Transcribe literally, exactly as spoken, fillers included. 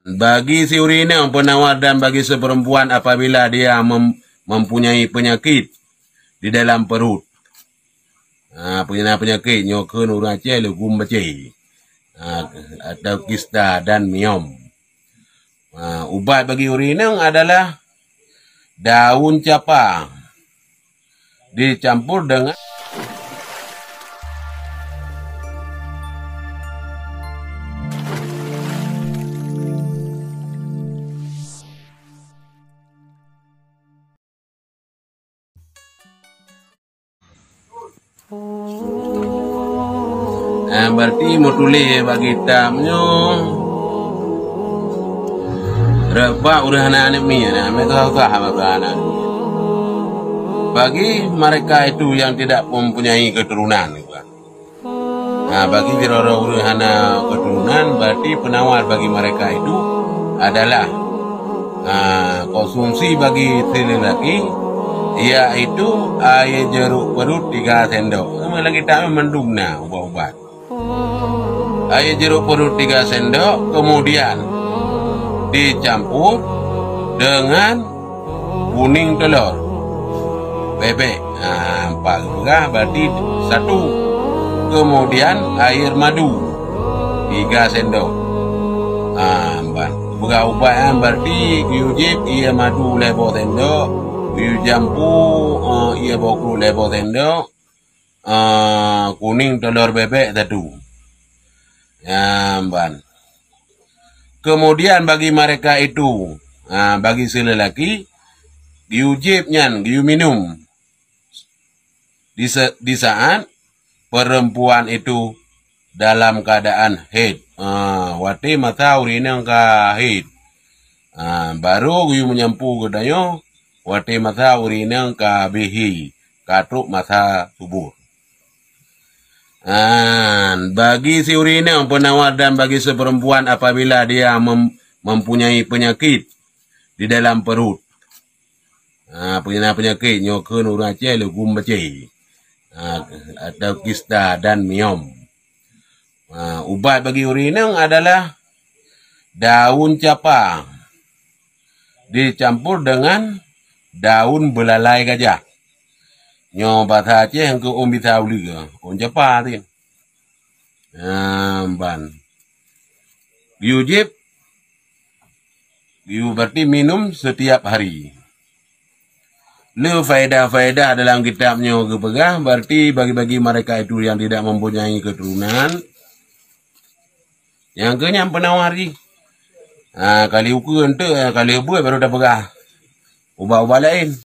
Bagi si ureueng inong penawar dan bagi si perempuan apabila dia mem-, mempunyai penyakit di dalam perut. Ha, peuna penyakit nyoe kheun ureueng Aceh leuguem bacé. Ha, atau kista dan miom. Ha, ubat bagi ureueng inong adalah daun capa dicampur dengan Ah, berarti meutuléh bak kitab nyoe, rot bak ureueng hana aneuk miet, nah, meutuha-tuha bak ureueng hana aneuk miet. Bagi mereka itu yang tidak mempunyai keturunan, gitu kan. Nah, bagi sidroe-droe ureueng hana keturunan, berarti penawar bagi mereka itu adalah, ah, konsumsi bagi si lelaki, yaitu air jeruk perut tiga sendok. Sama lagi tak mandum na ubat-ubat. Air jeruk perut tiga sendok, kemudian dicampur dengan kuning telur bebek. Ha, empat peugah berarti satu. Kemudian air madu tiga sendok. Ha, ban. Peugah ubat nyan berarti geuyue jieb ie madu lhèe boh sendok, geuyue jampu, eh, ie boh kruet lhèe boh sendok, eh, kuning telur bebek satu. Nyan ban. Kemudian bagi mereka itu, ha, bagi si lelaki, geuyue jieb nyan, geuyue minum. Di se-, di saat perempuan itu dalam keadaan haid. Ha, watèe masa ureueng inong ka haid. Ha, baru geuyue meujampu geutanyoe, watèe masa ureueng inong ka habéh haid, ka trok masa subur. An, bagi si ureueng inong penawar dan bagi si perempuan apabila dia mem-, mempunyai penyakit di dalam perut. Ha, peuna penyakit nyoe kheun ureueng Aceh leuguem bacé. Ha, atau kista dan miom. Ha, ubat bagi ureueng inong adalah daun capa dicampur dengan daun beulalai gajah. Nyoe basa Aceh engkeu ôn bisa uleue, ôn capa teuh. Nyan ban. Geuyue jieb, geuyue berarti minum setiap hari. Le faedah-faedah dalam kitab nyoe geupeugah, berarti bagi-bagi mereka itu yang tidak mempunyai keturunan, nyang keu nyan penawar jih. Ha, kali ukeue enteuk, kali beuet baru tapeugah ubat-ubat laén.